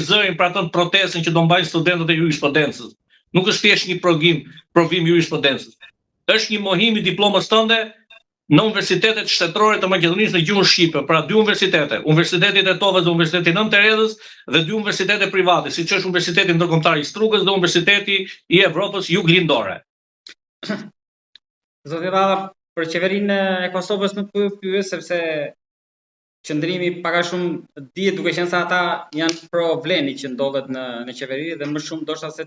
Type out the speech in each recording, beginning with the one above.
zërin për atë protestën që do mbajnë studentët e jurisprudencës. Nuk është thjesht një provim, provim jurisprudencës. Është një mohim i diplomës tënde në universitetet shtetërore të Maqedonisë në gjuhën shqipe, pra dy universitete, Universiteti i Tetovës dhe Universiteti Nënë Terezës dhe dy universitete private, siç është Universiteti Ndërkombëtar i Strugës dhe Universiteti i Evropës Juglindore. Zoti Rada, për qeverinë e Kosovës nuk po ju pyes sepse qëndrimi pak a shumë dihet duke qenë se ata janë pro Vlenit që ndodhet në në qeveri dhe më shumë ndoshta se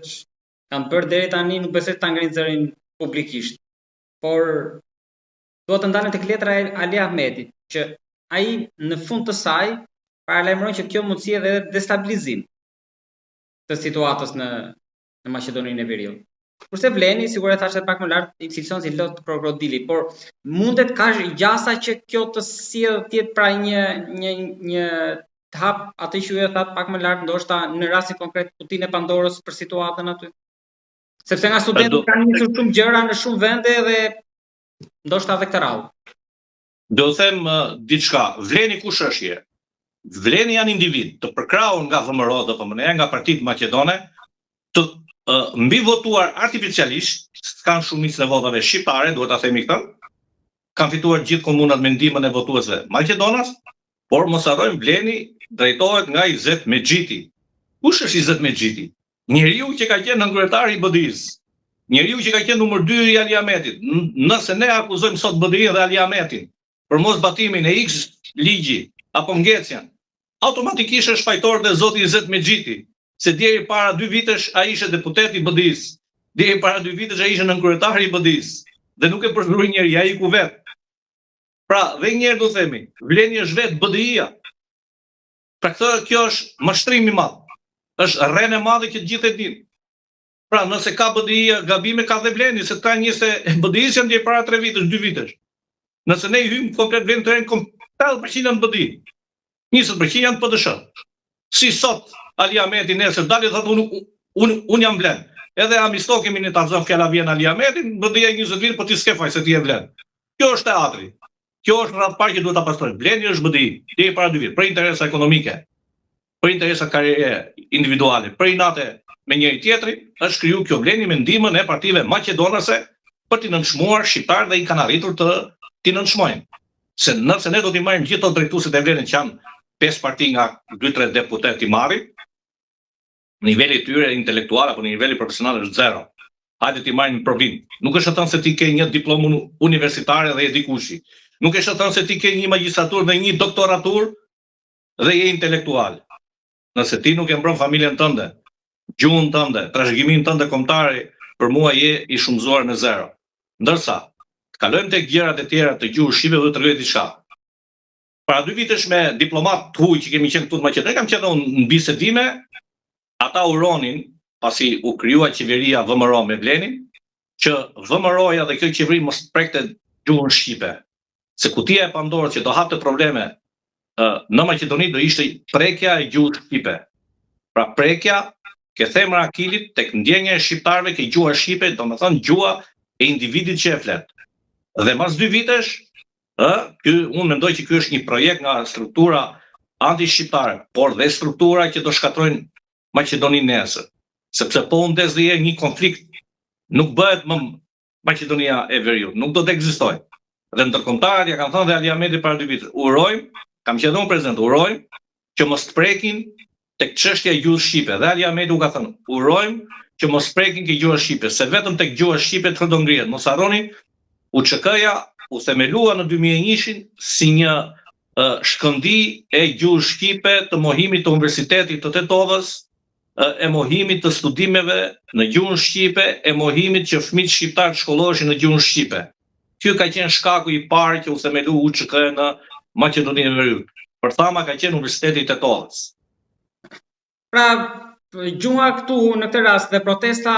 kanë bërë deri tani nuk besoj ta ngrinë zërin publikisht. Por dua të ndalem tek letra e Ali Ahmetit, që ai në fund të saj paralajmëron që kjo mund të sjellë edhe destabilizim të situatës në në Maqedoninë e Veriut. Kurse Vleni, sikur e thashë pak më lart, i cilëson si lot krokodili, por mundet ka gjasa që kjo të sjellë të jetë pra një një një të hap atë që ju e thatë pak më lart, ndoshta në rastin konkret kutinë e Pandorës për situatën aty. Sepse nga studentët kanë nisur shumë gjëra në shumë vende dhe ndoshta edhe këtë radhë. Do them uh, diçka, Vleni kush është je? Vleni janë individ të përkrahur nga VMRO DPMNE, nga partitë maqedone, të uh, mbivotuar artificialisht, s'kanë shumicën e votave shqiptare, duhet ta themi këtë. Kanë fituar gjithë komunat me ndihmën e votuesve maqedonas, por mos harrojmë Vleni drejtohet nga Izet Mexhiti. Kush është Izet Mexhiti? Njeriu që ka qenë nënkryetar i BDI-së. Njeriu që ka qenë numër 2 i Ali Ahmetit. Nëse ne akuzojmë sot BDI-n dhe Ali Ahmetin për mos zbatimin e X ligji apo ngecjen, automatikisht është fajtor dhe zoti Izet Mexhiti, se deri para dy vitesh ai ishte deputet i BDI-së. Deri para dy vitesh ai ishte nënkryetar i BDI-së dhe nuk e përzuri njeri, ai iku vet. Pra, dhe një herë do themi, Vleni është vetë BDI-ja. Pra këtë, kjo është mashtrim i madh. Është rrenë e madhe që të gjithë e dinë. Pra, nëse ka BDI-ja gabime, ka dhe Vleni, se ta njerëz e BDI-së janë deri para 3 vitesh, 2 vitesh. Nëse ne i hyjmë komplet Vlenit, të rënë 80% janë BDI. 20% janë PDSH. Si sot Ali Ahmeti nesër dali thotë unë unë unë jam Vlen. Edhe amistokemi ne ta zëmë fjala vjen Ali Ahmetin, BDI 20 vjet, po ti s'ke faj se ti je Vlen. Kjo është teatri. Kjo është radhë parë që duhet ta pastrojmë. Vleni është BDI, deri para dy vjet, për interesa ekonomike, për interesa karriere individuale, për inate me njëri tjetrin, është kriju kjo Vleni me ndihmën e partive maqedonase për t'i nënçmuar shqiptarët dhe i kanë arritur të t'i nënçmojnë. Se nëse ne do t'i marrim gjithë ato drejtuesit e Vlenit që janë pesë parti nga 2-3 deputetë t'i marrim, niveli i tyre intelektual apo niveli profesional është zero. Hajde t'i marrim në provim. Nuk është e thënë se ti ke një diplomë universitare dhe je dikushi. Nuk është e thënë se ti ke një magjistraturë dhe një doktoraturë dhe je intelektual. Nëse ti nuk e mbron familjen tënde, gjuhën tënde, trashëgiminë tënde kombëtare, për mua je i shumëzuar me zero. Ndërsa, të kalojmë tek gjërat e tjera të gjuhës shqipe do të tregoj diçka. Para dy vitesh me diplomat të huaj që kemi qenë këtu në Maqedoni, kam qenë unë në bisedime, ata uronin, pasi u krijua qeveria VMRO me Vlenin, që VMRO-ja dhe kjo qeveri mos prekte gjuhën shqipe. Se kutia e Pandorës që do hapte probleme në Maqedoni do ishte prekja e gjuhës shqipe. Pra prekja ke themra Akilit tek ndjenja e shqiptarëve ke gjuha shqipe, domethënë gjuha e individit që e flet. Dhe mas dy vitesh Ë, ky unë mendoj që ky është një projekt nga struktura anti-shqiptare, por dhe struktura që do shkatërrojnë Maqedoninë nesër. Sepse po u ndez dhe një konflikt, nuk bëhet më Maqedonia e Veriut, nuk do të ekzistojë. Dhe ndërkombëtarët ja kanë thënë dhe Ali Ahmeti para dy vitesh, urojmë, kam qenë unë prezent, urojmë që mos të prekin tek çështja e gjuhës shqipe. Dhe Ali Ahmeti u ka thënë, urojmë që mos prekin ke gjuha shqipe, se vetëm tek gjuha shqipe të do ngrihet. Mos harroni, UÇK-ja u themelua në 2001-shin si një uh, shkëndi e gjuhës shqipe të mohimit të Universitetit të Tetovës, e mohimit të studimeve në gjuhën shqipe, e mohimit që fëmijët shqiptarë të shkolloheshin në gjuhën shqipe. Ky ka qenë shkaku i parë që u themelu UÇK në Maqedoninë e Veriut. Bërthama ka qenë Universiteti i Tetovës. Pra, gjuha këtu në këtë rast dhe protesta